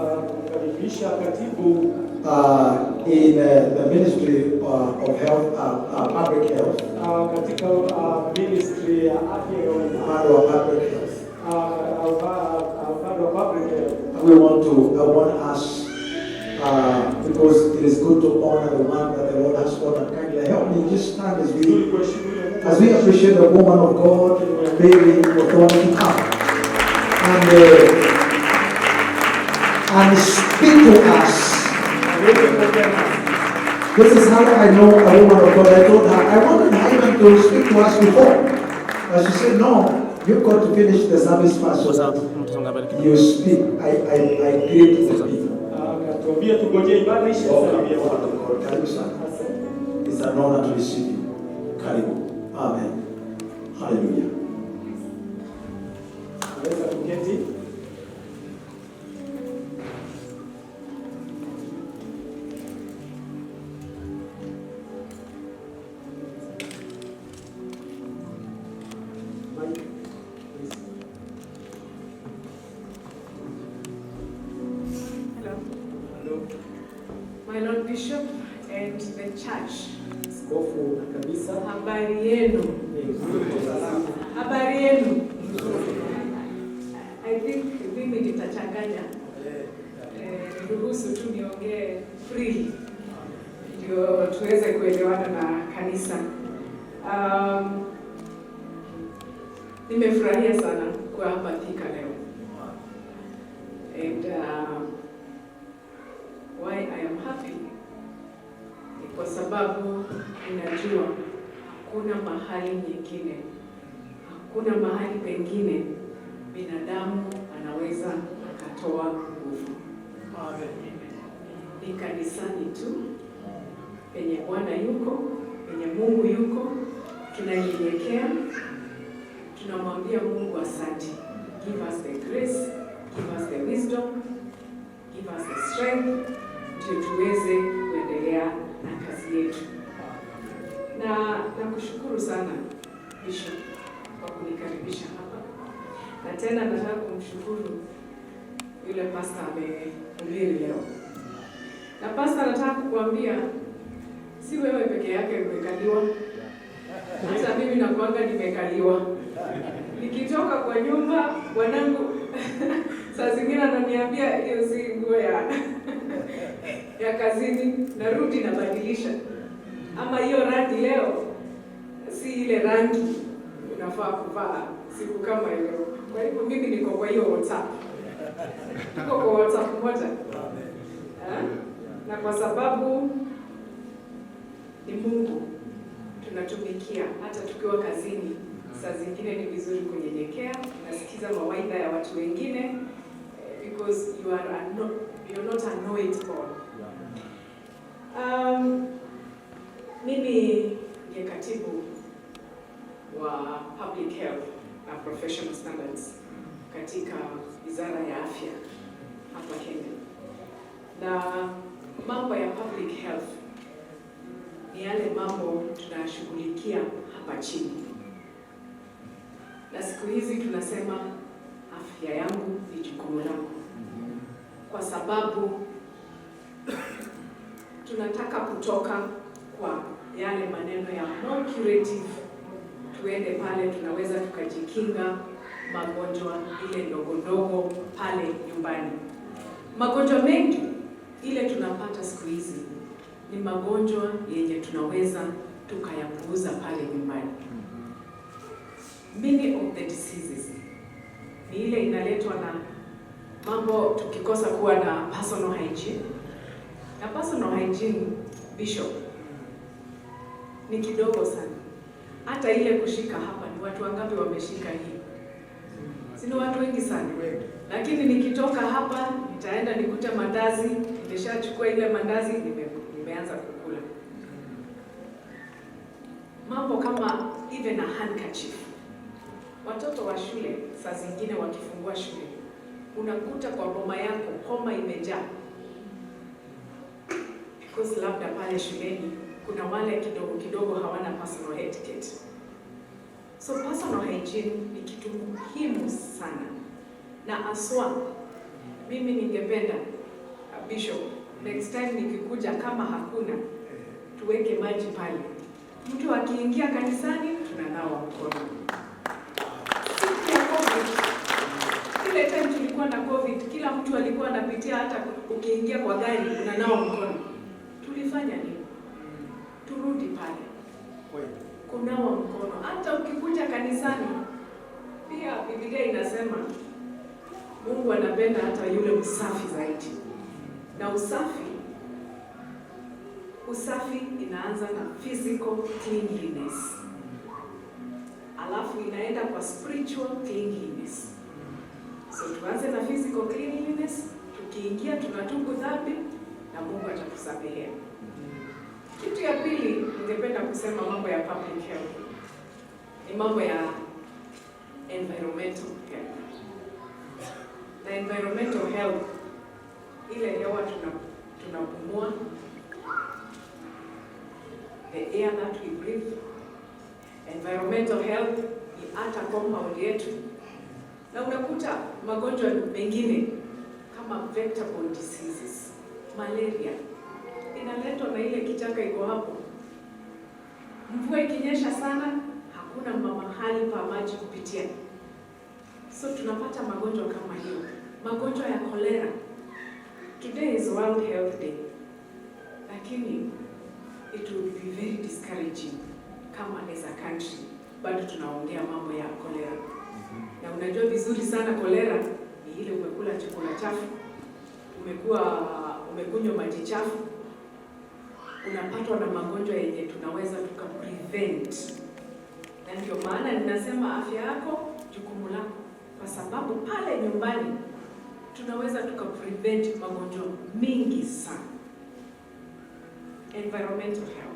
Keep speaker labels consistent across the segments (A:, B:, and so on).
A: Kumkaribisha katibu
B: in the Ministry of Health, Public Health,
A: katika ministry ya afya ya umma,
B: upande wa Public Health.
A: Upande wa public health.
B: I want us, because it is good to honor the one that the Lord has honored. Kindly help me just stand as we
A: Vizuri kuheshimu yule Mungu.
B: As we appreciate the woman of God, Mary Muthoni, to come and speak to us.
A: Aweze kuongea nasi.
B: This is how I know a woman of God. I told her I wanted her even to speak to us before, but she said, "No, you've got to finish the service first so that you speak." I greet the people.
A: Akatuambia tungojee ibada ishe
B: Welcome,
A: asalimie
B: woman
A: watu.
B: of God. Karibu sana.
A: Asante.
B: It's an honor to receive you. Karibu. Amen. Hallelujah.
A: Naweza kuketi. Mic, please.
C: Hello.
A: Hello.
C: My Lord Bishop and the church.
A: Askofu na kanisa.
C: Habari yenu.
A: Ni nzuri.
C: Habari yenu. I think mimi nitachanganya. Niruhusu tu niongee freely ndio tuweze kuelewana na kanisa. Nimefurahia sana kuwa hapa Thika leo. And why I am happy ni kwa sababu ninajua hakuna mahali nyingine, hakuna mahali pengine binadamu anaweza akatoa nguvu. Ni kanisani tu penye Bwana yuko, penye Mungu yuko, tunanyenyekea, tunamwambia Mungu asante. Give us the grace, give us the wisdom, give us the strength, ndio tuweze kuendelea na kazi yetu. Na nakushukuru sana, Bishop, kwa kunikaribisha hapa, na tena nataka kumshukuru yule pastor amehubiri leo. Na pastor, nataka kukuambia si wewe peke yake umekaliwa, hata mimi nakuanga nimekaliwa. Nikitoka kwa nyumba, bwanangu saa zingine ananiambia hiyo si nguo ya kazini, narudi nabadilisha, ama hiyo rangi leo si ile rangi unafaa kuvaa siku kama hiyo. Kwa hivyo mimi niko kwa hiyo WhatsApp, tuko kwa WhatsApp moja, eh? Na kwa sababu ni Mungu tunatumikia, hata tukiwa kazini, saa zingine ni vizuri kunyenyekea, unasikiza mawaidha ya watu wengine, because you are not a know it all. Mimi ndiye katibu wa Public Health na Professional Standards katika Wizara ya Afya hapa Kenya. Na mambo ya public health ni yale mambo tunashughulikia hapa chini. Na siku hizi tunasema afya yangu ni jukumu langu, kwa sababu tunataka kutoka kwa yale maneno ya more curative, tuende pale tunaweza tukajikinga magonjwa ile ndogo ndogo pale nyumbani. Magonjwa mengi ile tunapata siku hizi ni magonjwa yenye tunaweza tukayapuuza pale nyumbani. Many of the diseases ni ile inaletwa na mambo tukikosa kuwa na personal hygiene. Na personal hygiene, Bishop, ni kidogo sana. Hata ile kushika hapa, ni watu wangapi wameshika hii? Si ni watu wengi sana. Lakini nikitoka hapa nitaenda nikute mandazi, nimeshachukua ile mandazi, nimeanza kukula. Mambo kama even a handkerchief. Watoto wa shule saa zingine wakifungua shule, unakuta kwa boma yako homa imejaa. Because labda pale shuleni kuna wale kidogo kidogo hawana personal etiquette. So personal hygiene ni kitu muhimu sana. Na aswa Mimi ningependa, Bishop, next time nikikuja, kama hakuna, tuweke maji pale. Mtu akiingia kanisani tunanawa mkono. Siku ya COVID, ile time tulikuwa na COVID, kila mtu alikuwa anapitia, hata ukiingia kwa gari unanawa mkono. Tulifanya nini? Turudi pale kunawa mkono. Hata ukikuja kanisani pia, Biblia inasema Mungu anapenda hata yule msafi zaidi, na usafi inaanza na physical cleanliness, alafu inaenda kwa spiritual cleanliness. So tuanze na physical cleanliness, tukiingia tunatubu dhambi na Mungu atatusamehea. Kitu ya pili ningependa kusema mambo ya public health ni mambo ya environmental health. Na environmental health, ile hewa tunapumua, the air that we breathe. Environmental health ni hata compound yetu, na unakuta magonjwa mengine kama vector-borne diseases, malaria inaletwa na ile kichaka iko hapo. Mvua ikinyesha sana, hakuna mahali pa maji kupitia, so tunapata magonjwa kama hiyo, magonjwa ya kolera. Today is World Health Day, lakini it would be very discouraging kama as a country bado tunaongea mambo ya kolera. Na unajua vizuri sana kolera ni ile umekula chakula chafu, umekuwa umekunywa maji chafu, unapatwa na magonjwa yenye tunaweza tuka prevent. Na ndio maana ninasema afya yako jukumu lako, kwa sababu pale nyumbani tunaweza tuka prevent magonjwa mingi sana. Environmental health.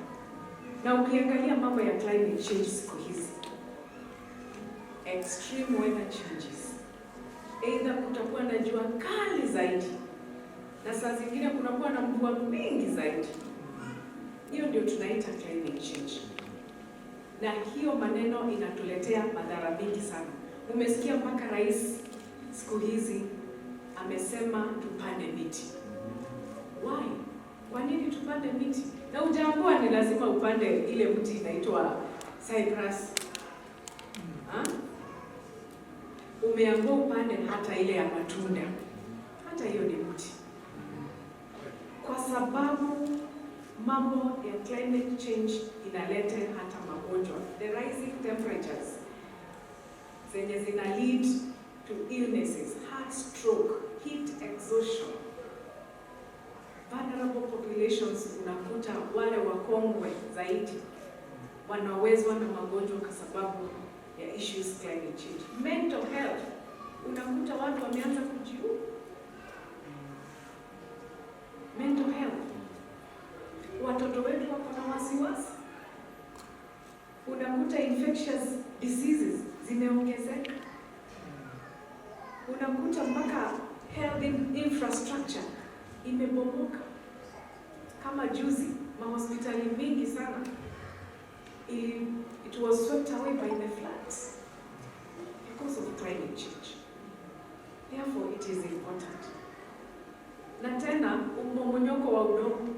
C: Na ukiangalia mambo ya climate change siku hizi, extreme weather changes, either kutakuwa na jua kali zaidi na saa zingine kunakuwa na mvua mingi zaidi. Hiyo ndio tunaita climate change, na hiyo maneno inatuletea madhara mingi sana. Umesikia mpaka rais siku hizi amesema tupande miti. Why? Kwa nini tupande miti? Na hujaambiwa ni lazima upande ile mti inaitwa cypress. Ha? Umeambiwa upande hata ile ya matunda, hata hiyo ni mti, kwa sababu mambo ya climate change inaleta hata magonjwa, the rising temperatures zenye zina lead to illnesses, heart stroke, heat exhaustion. Vulnerable populations, unakuta wale wakongwe zaidi wanawezwa na magonjwa kwa sababu ya issues climate change. Mental health, unakuta watu wameanza kujiua. Mental health, watoto wetu wako na wasiwasi. Unakuta infectious diseases zimeongezeka. Unakuta mpaka health infrastructure imebomoka. Kama juzi mahospitali mingi sana it was swept away by the floods because of climate change. Therefore, it is important. Na tena mmomonyoko wa udongo,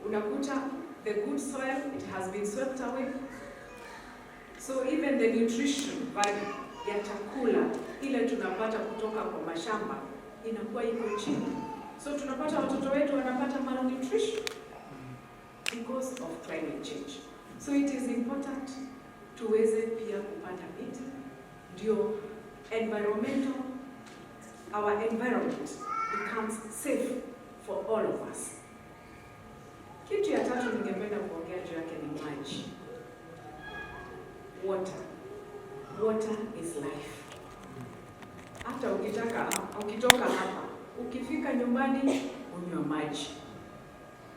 C: unakuta the good soil, it has been swept away. So even the nutrition value ya chakula ile tunapata kutoka kwa mashamba inakuwa iko chini. So tunapata watoto wetu wanapata malnutrition because of climate change. So it is important tuweze pia kupanda miti ndio our environment becomes safe for all of us. Kitu ya tatu ningependa kuongea juu yake ni maji. Water. Water is life. Hata ukitoka hapa, ukifika nyumbani unywe maji.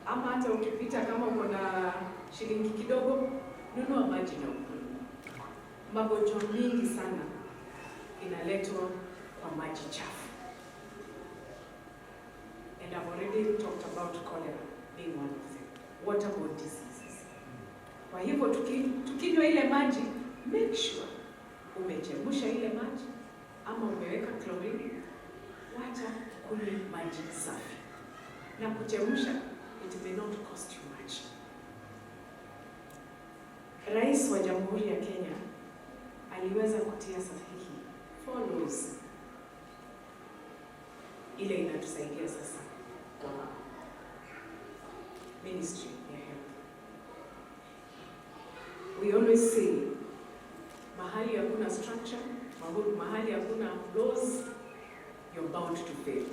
C: Ama hata ukipita kama uko na shilingi kidogo, nunua maji na ukunywe. Magonjwa mingi sana inaletwa kwa maji chafu. And I've already talked about cholera being one of them. Waterborne diseases. Kwa hivyo tukinywa ile maji, make sure umechemsha ile maji ama umeweka chlorine, wacha Ukunywe maji safi na kuchemsha, it may not cost you much. Rais wa Jamhuri ya Kenya aliweza kutia sahihi four laws, ile inatusaidia sasa kwa Ministry ya Health. We always say mahali hakuna structure, mahali hakuna laws, you're bound to fail.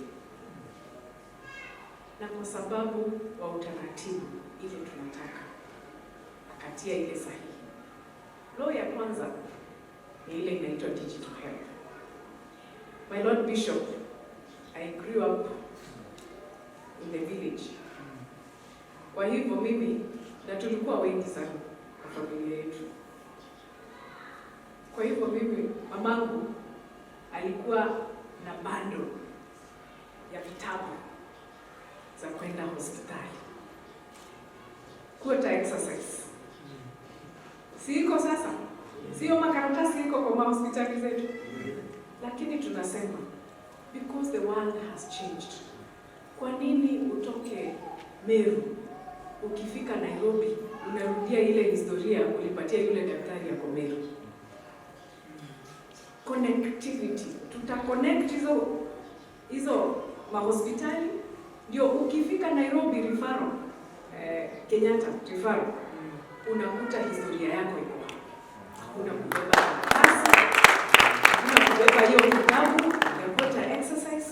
C: Na kwa sababu wa utaratibu ile tunataka, akatia ile sahihi. Law ya kwanza ni ile inaitwa digital health. My Lord Bishop, I grew up in the village. Kwa hivyo mimi na tulikuwa wengi sana kwa familia yetu. Kwa hivyo mimi, mamangu alikuwa na bundle ya vitabu za kwenda hospitali. Quota exercise. Si iko sasa? Sio makaratasi iko kwa mahospitali zetu? Lakini tunasema because the world has changed. Kwa nini utoke Meru ukifika Nairobi unarudia ile historia ulipatia yule daktari yako Meru? Connectivity. Tuta connect hizo mahospitali ndio ukifika Nairobi referral, Kenyatta referral, unakuta historia yako iko hapo. Hakuna kubeba karatasi, hakuna kubeba hiyo kitabu ya quota exercise.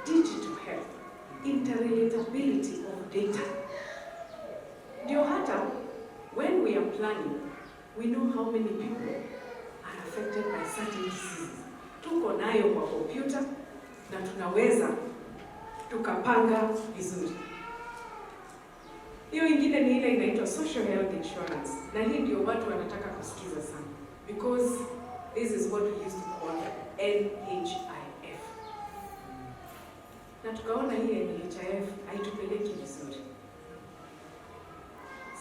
C: Digital health, interrelatability of data. Ndio hata when we are planning, we know how many people are affected by certain diseases. Tuko nayo kwa kompyuta na tunaweza tukapanga vizuri. Hiyo ingine ni ile inaitwa social health insurance, na hii ndio watu wanataka kusikiza sana, because this is what we used to call NHIF, na tukaona hii NHIF haitupeleki vizuri,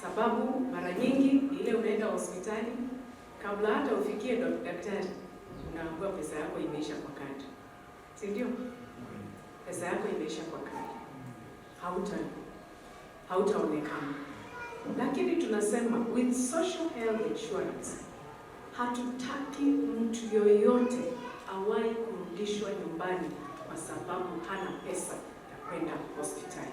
C: sababu mara nyingi ile unaenda hospitali, kabla hata ufikie daktari, unaambiwa pesa yako imeisha kwa kadi, si ndio? Pesa yako imeisha kwa kadi, hautaonekana. Lakini tunasema with social health insurance hatutaki mtu yoyote awahi kurudishwa nyumbani kwa sababu hana pesa ya kwenda hospitali.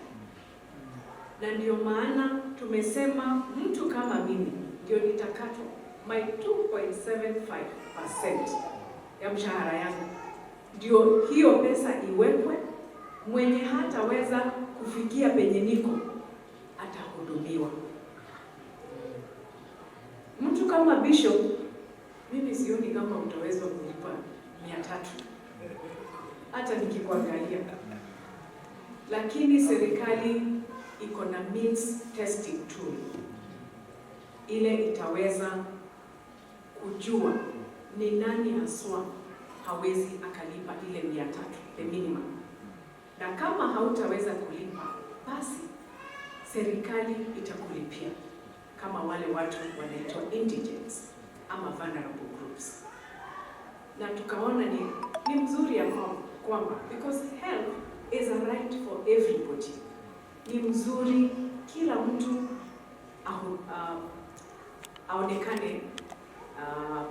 C: Na ndio maana tumesema mtu kama mimi ndio nitakatwa my 2.75% ya mshahara yangu, ndio hiyo pesa iwekwe, mwenye hataweza kufikia penye niko atahudumiwa. Mtu kama Bishop, mimi sioni kama utaweza kulipa 300 hata nikikuangalia, lakini serikali iko na means testing tool ile itaweza kujua ni nani haswa hawezi akalipa ile 300, the minimum, na kama hautaweza kulipa basi serikali itakulipia kama wale watu wanaitwa indigents ama vulnerable groups. Na tukaona ni mzuri ya kwamba because health is a right for everybody, ni mzuri kila mtu aonekane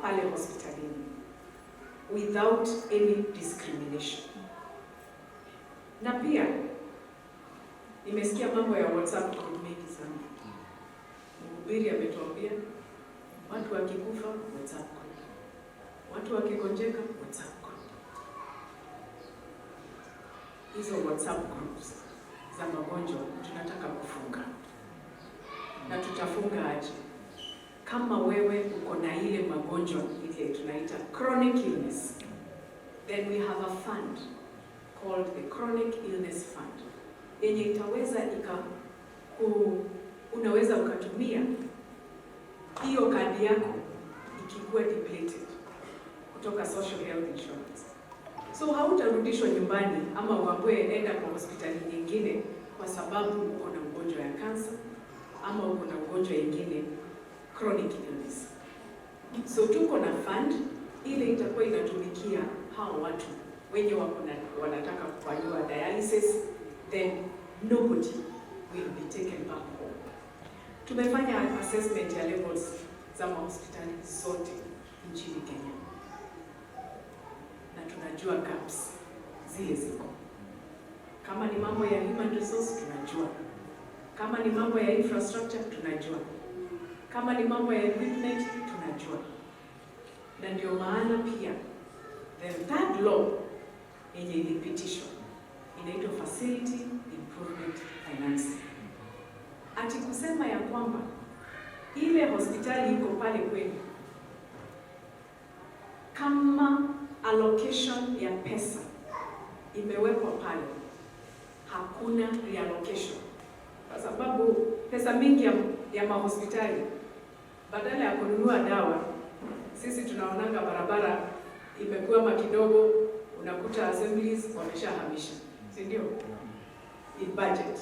C: pale hospitalini without any discrimination. Na pia nimesikia mambo ya WhatsApp group mengi sana. Mhubiri ametuambia watu wakikufa WhatsApp group, watu wakigonjeka WhatsApp group. Hizo WhatsApp groups za magonjwa tunataka kufunga, na tutafunga aje? Kama wewe uko na ile magonjwa ile tunaita chronic illness, then we have a fund called the Chronic Illness Fund yenye itaweza unaweza ukatumia hiyo kadi yako ikikuwa depleted kutoka social health insurance. So hautarudishwa nyumbani ama uambiwe enda kwa hospitali nyingine kwa sababu uko na ugonjwa ya kansa ama uko na ugonjwa ingine chronic illness. So tuko na fund ile itakuwa inatumikia hao watu wenye wenye wanataka kufanyiwa dialysis, then nobody will be taken back home. Tumefanya assessment ya levels za mahospitali zote nchini Kenya na tunajua gaps zile ziko. Kama ni mambo ya human resource tunajua, kama ni mambo ya infrastructure tunajua, kama ni mambo ya equipment tunajua. Na ndio maana pia the third law yenye ilipitishwa inaitwa Facility Improvement Financing, ati kusema ya kwamba ile hospitali iko pale kwenu, kama allocation ya pesa imewekwa pale, hakuna reallocation, kwa sababu pesa mingi ya mahospitali badala ya kununua dawa, sisi tunaonanga barabara imekwama kidogo, unakuta assemblies wameshahamisha, si ndio? In budget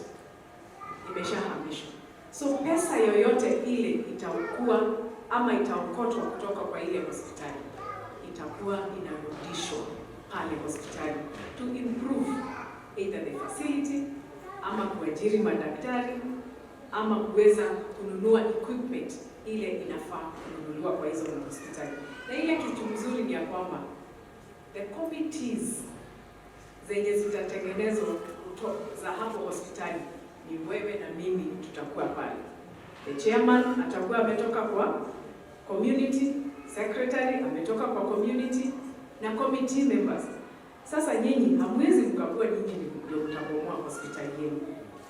C: imeshahamishwa. So pesa yoyote ile itakuwa ama itaokotwa kutoka kwa ile hospitali itakuwa inarudishwa pale hospitali to improve either the facility ama kuajiri madaktari ama kuweza kununua equipment ile inafaa kununuliwa kwa hizo hospitali. Na ile kitu mzuri ni ya kwamba the committees zenye zitatengenezwa za hapo hospitali ni wewe na mimi tutakuwa pale. The chairman atakuwa ametoka kwa community, secretary ametoka kwa community na committee members. Sasa nyinyi hamwezi mkakuwa nyinyi ndio mtabomoa hospitali yenu.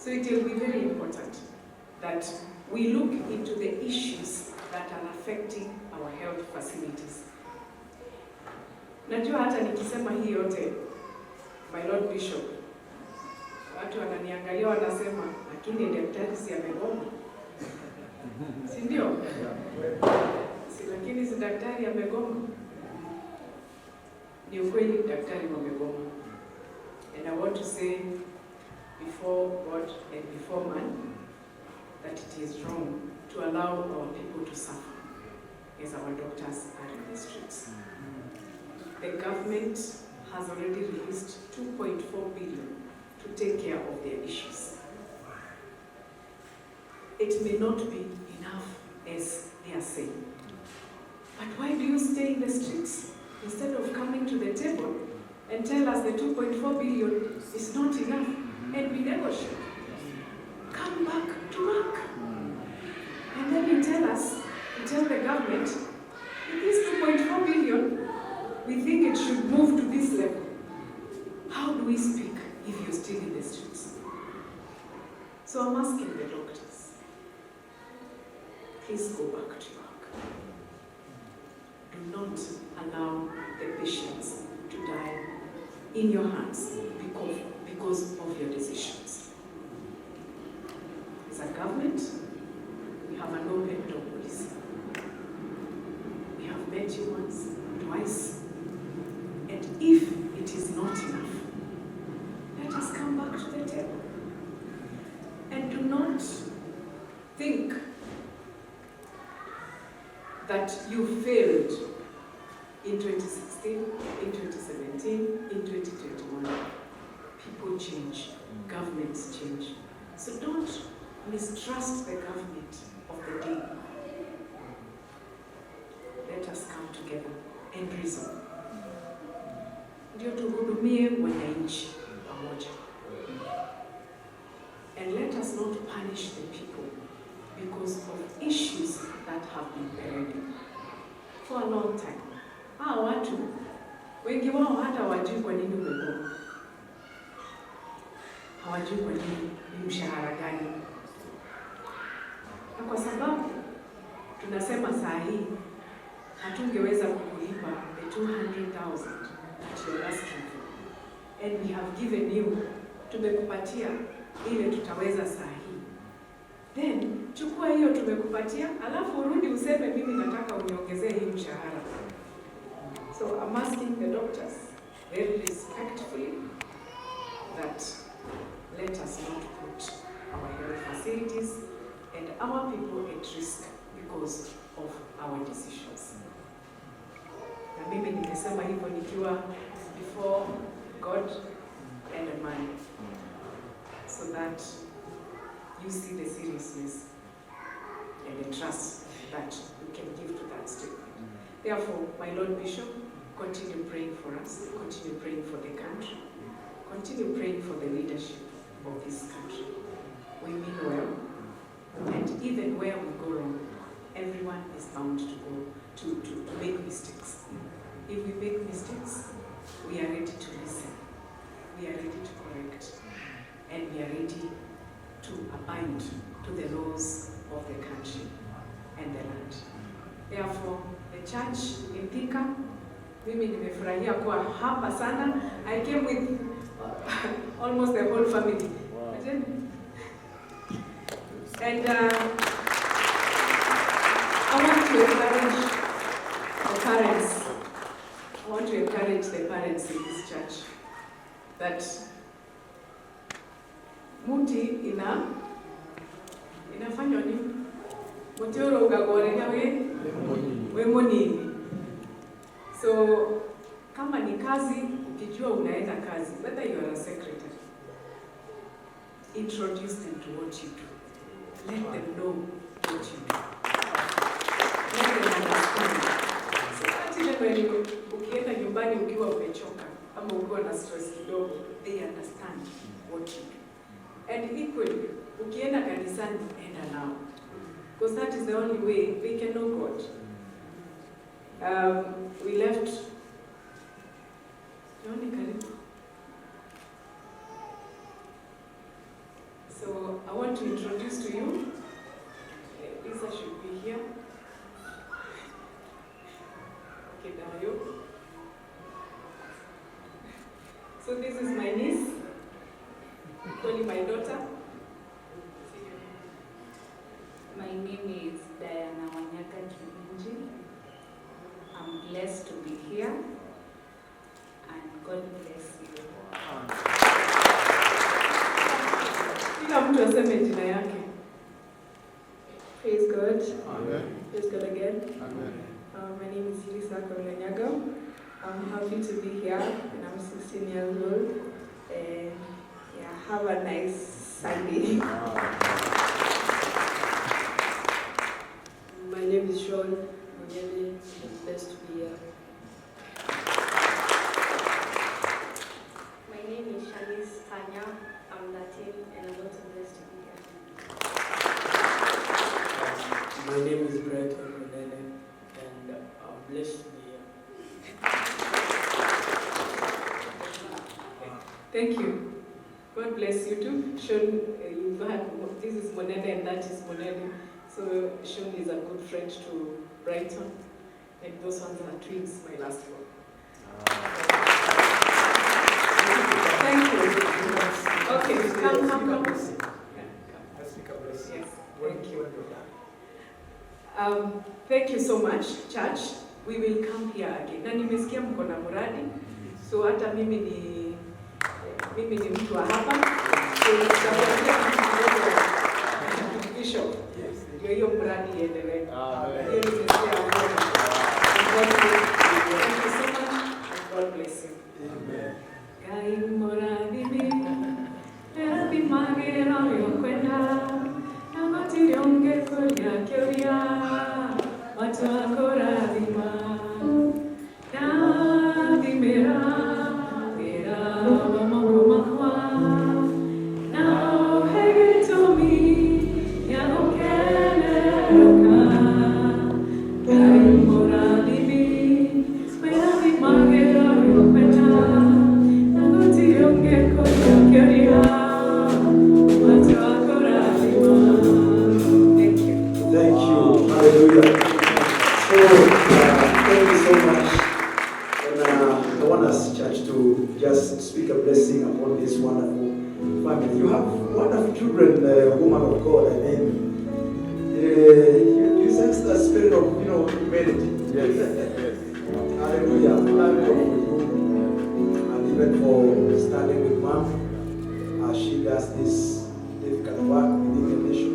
C: So it will be very important that we look into the issues that are affecting our health facilities. Najua hata nikisema hii yote, my Lord Bishop, watu wananiangalia wanasema, lakini daktari si amegoma, si ndio? Si, lakini si daktari amegoma? Ni ukweli daktari wamegoma. And I want to say before God and before man that it is wrong to allow our people to suffer as our doctors are in the streets. The government has already released 2.4 billion to take care of their issues. It may not be enough as they are saying. But why do you stay in the streets instead of coming to the table and tell us the 2.4 billion is not enough and we negotiate? Come back to work. And then you tell us, you tell the government, with this 2.4 billion, we think it should move to this level. How do we speak if you're still in the streets? So I'm asking the doctors, please go back to work. Do not allow the patients to die in your hands because of your decisions. As a government, we have an open door policy. We have met you once, twice, and if it is not enough, let us come back to the table. And do not think that you failed in 2016, in 2017, in 2021. People change, governments change. So don't mistrust the government of the day. Let us come together and reason. Ndio tuhudumie wananchi pamoja. And let us not punish the people because of issues that have been perennial for a long time. Hawa watu wengi wao hata hawajui kwa nini umegoma, hawajui kwa nini ni mshahara gani, na kwa sababu tunasema saa hii hatungeweza kukulipa the 200,000 that you're asking for and we have given you, tumekupatia ile tutaweza saa hii, then chukua hiyo tumekupatia, alafu urudi useme mimi nataka uniongezee hii mshahara. So I'm asking the doctors very respectfully that let us not put our health facilities and our people at risk because of our decisions. Na mimi nimesema hivyo nikiwa before God and a man, so that you see the seriousness and the trust that you can give to that statement. Therefore, my Lord Bishop, continue praying for us, continue praying for the country, continue praying for the leadership of this country. We mean well, and even where we go wrong, everyone is bound to go to make mistakes. If we make mistakes, we are ready to listen, we are ready to correct, and we are ready to abide to the laws of the country and the land. Therefore, the church in Thika, mimi nimefurahia kuwa hapa sana. I came with almost the whole family.
A: Wow.
C: And I want to encourage the parents. I want to encourage the parents in this church that muti inafanywa nini? Muti urugagwo rĩrĩa wĩ mũnini. So kama ni kazi, ukijua unaenda kazi, whether you are a secretary, introduce them to what you do. Let them know what you do. Let them understand. So that even when you ukienda nyumbani ukiwa umechoka ama ukiwa na stress kidogo, they understand what you do. And equally, ukienda kanisani, enda nao. Because that is the only way they can know God. We left. Johnny, karibu. So I want to introduce to you, Lisa should be here. Okay, Dayo. So this is my niece, equally my daughter.
D: My name is Diana Wanyaka Kiminji. I'm blessed to be here, and God bless you.
C: Kila mtu aseme jina yake.
E: Praise God.
A: Amen.
E: Praise God again.
A: Amen.
E: My name is Lisa Kaunanyaga. I'm happy to be here, and I'm 16 years old. And yeah, have a nice Sunday.
F: My name is Sean Monyele. I'm blessed to be here.
G: My name is Shanice Tanya. I'm 13 and I'm also blessed to be here.
F: My name is Brighton Monene, and I'm blessed to be here.
C: Thank you. God bless you too. Sean, you've had, this is Monene and that is Monene. So Sean is a good friend to Brighton, and those ones are twins, my last one. Thank you. Okay, come, come, come. Yeah, come.
A: I speak a blessing.
C: Yes,
A: When
C: thank you.
A: when you're done.
C: Thank you so much, church. We will come here again. Na nimesikia mko na mradi. So hata mimi ni mtu wa hapa. So nitakuambia kitu kidogo, Bishop. Ndio hiyo mradi iendelee.
A: Amen.
C: Hiyo nimesikia hapo. God bless you. Thank you so much and God bless you.
A: Amen.
C: Ngai mũrathime, rathimagĩra ũrĩa ũkwenda, na gũtirĩ ũngĩkũria kĩũria, watu akũrathima. Rathimĩra wĩra wa moko makwa, na ũhe gĩtũmi gĩa gũkenerũka. Ngai mũrathime, wĩrathimagĩra ũrĩa ũkwenda, na gũtirĩ ũngĩkũria kĩũria, watu akũrathima. Thank you.
B: Thank you. Hallelujah. So, thank you so much. And I want us, church, to just speak a blessing upon this wonderful family. You have wonderful children, woman of God. I mean, you sense the spirit of humility.
A: Yes.
B: Hallelujah. Thank God for you and even for standing with mom as she does this difficult work within the nation.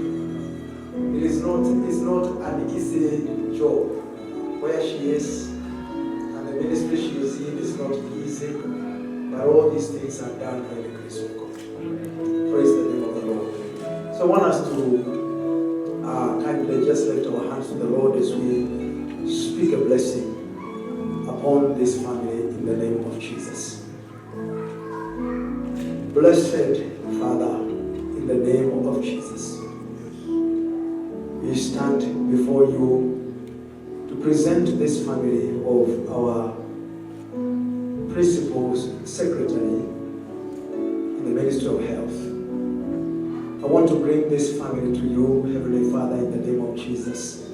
B: It's not an easy job where she is, and the ministry she is in is not easy. But all these things are done by the grace of God. Praise the name of the Lord. So I want us to kindly just lift our hands to the Lord as we speak a blessing upon this family in the name of Jesus. Blessed Father, in the name of Jesus, we stand before you to present this family of our principal's secretary in the Ministry of Health. I want to bring this family to you, Heavenly Father, in the name of Jesus.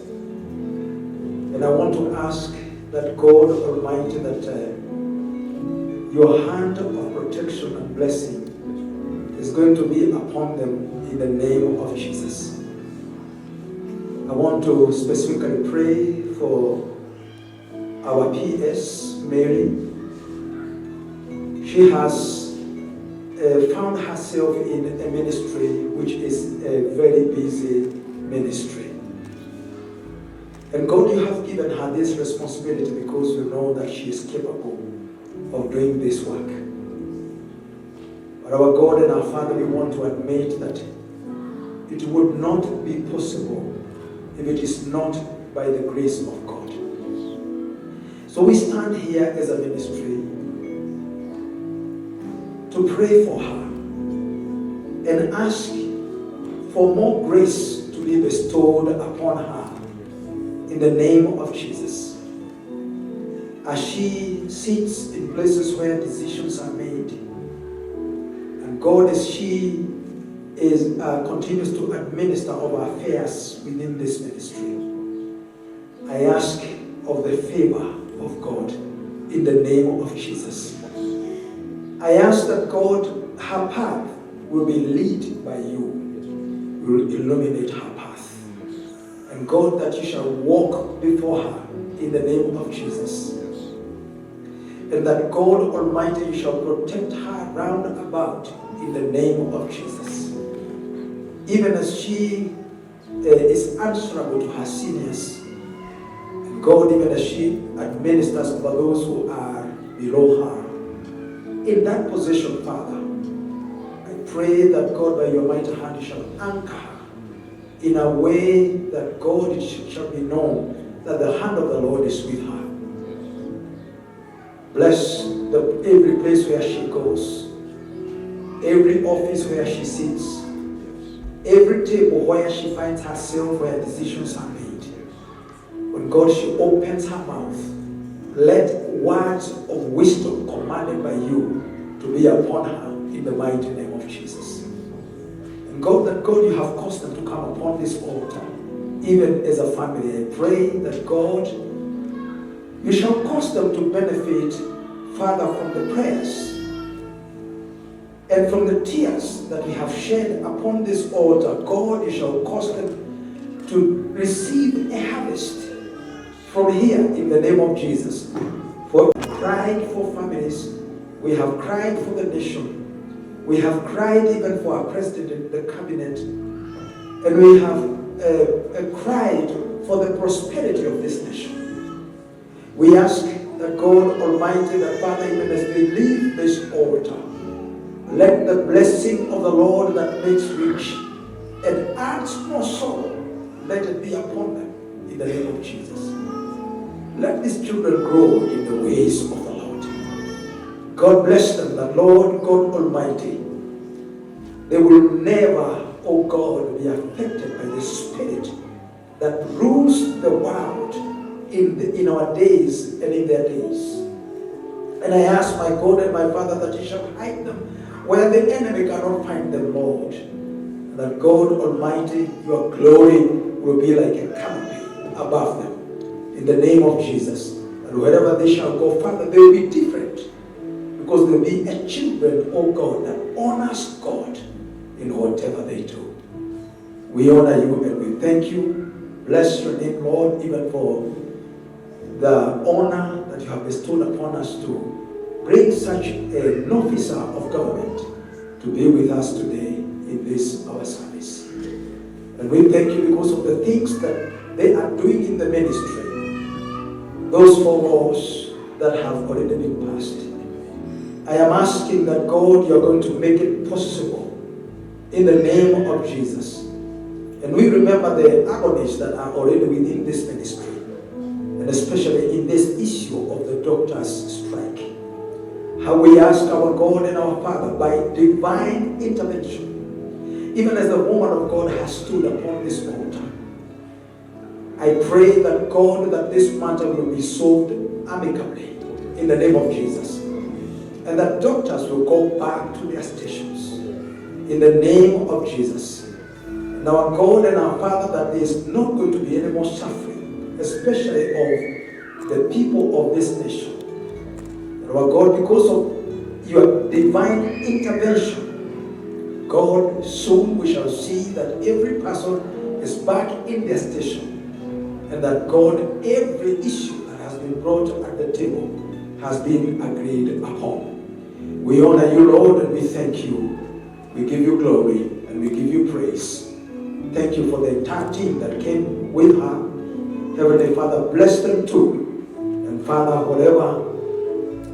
B: And I want to ask that God Almighty, that your hand of protection and blessing is going to be upon them in the name of Jesus. I want to specifically pray for our PS, Mary. She has found herself in a ministry which is a very busy ministry. And God, you have given her this responsibility because you know that she is capable of doing this work. But our God and our Father, we want to admit that it would not be possible if it is not by the grace of God. So we stand here as a ministry to pray for her and ask for more grace to be bestowed upon her in the name of Jesus. As she sits in places where decisions are made, and God, as she is continues to administer over affairs within this ministry, I ask of the favor of God in the name of Jesus. I ask that God, her path will be led by you. You will illuminate her path. And God, that you shall walk before her in the name of Jesus. And that God Almighty, you shall protect her round about in the name of Jesus. Even as she is answerable to her seniors, and God, even as she administers over those who are below her, in that position, Father, I pray that God, by your mighty hand, you shall anchor her in a way that God, it shall be known that the hand of the Lord is with her. Bless every place where she goes, every office where she sits, every table where she finds herself, where decisions are made. When God, she opens her mouth, let words of wisdom commanded by you to be upon her in the mighty name of Jesus. And God, that God, you have caused them to come upon this altar, even as a family. I pray that God, you shall cause them to benefit, Father, from the prayers and from the tears that we have shed upon this altar. God, you shall cause them to receive a harvest from here in the name of Jesus. For we have cried for families, we have cried for the nation, we have cried even for our president and the cabinet, and we have cried for the prosperity of this nation. We ask that God Almighty, that Father, even as they leave this altar, let the blessing of the Lord that makes rich and adds no sorrow, let it be upon them in the name of Jesus. Let these children grow in the ways of the Lord. God bless them, that Lord God Almighty, they will never, oh God, be affected by the spirit that rules the world in our days and in their days. And I ask my God and my Father that you shall hide them where the enemy cannot find them, Lord. And that God Almighty, your glory will be like a canopy above them. In the name of Jesus. And wherever they shall go, Father, they will be different. Because they will be a children, oh God, that honors God in whatever they do. We honor you and we thank you. Bless your name, Lord, even for the honor that you have bestowed upon us to bring such an officer of government to be with us today in this our service. And we thank you because of the things that they are doing in the ministry, those 4 laws that have already been passed. I am asking that God, you are going to make it possible in the name of Jesus. And we remember the agonies that are already within this ministry, and especially in this issue of the doctors' strike. How we ask our God and our Father by divine intervention, even as the woman of God has stood upon this altar, I pray that God, that this matter will be solved amicably in the name of Jesus. And that doctors will go back to their stations in the name of Jesus. And our God and our Father, that there is not going to be any more suffering, especially of the people of this nation. And our God, because of your divine intervention, God, soon we shall see that every person is back in their station, and that God, every issue that has been brought at the table has been agreed upon. We honor you, Lord, and we thank you. We give you glory and we give you praise. Thank you for the entire team that came with her. Heavenly Father, bless them too. And Father, whatever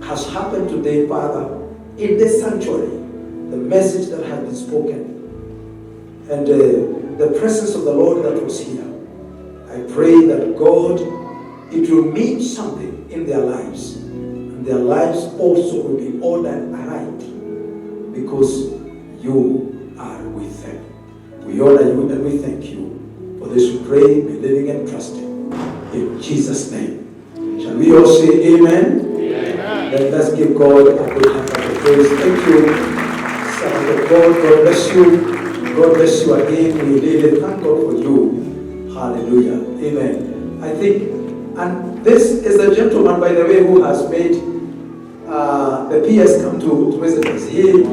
B: has happened today, Father, in this sanctuary, the message that has been spoken, and the presence of the Lord that was here, I pray that God, it will mean something in their lives. And their lives also will be ordered aright, because you are with them. We honor you and we thank you. For this we pray, believing and trusting. In Jesus' name. Shall we all say amen? Amen. Then let's give God a good hand of praise. Thank you, servant of God. God bless you. God bless you again. We really thank God for you. Hallelujah. Amen. I think, and this is the gentleman, by the way, who has made the PS come to visit us. He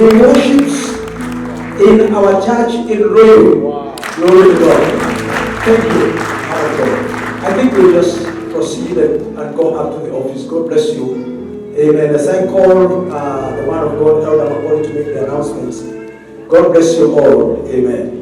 B: worships in our church in Ruiru. Wow. Glory to God. Thank you, our God. I think we'll just proceed and go up to the office. God bless you. Amen. As I call the man of God, Elder Makori, to make the announcements. God bless you all. Amen.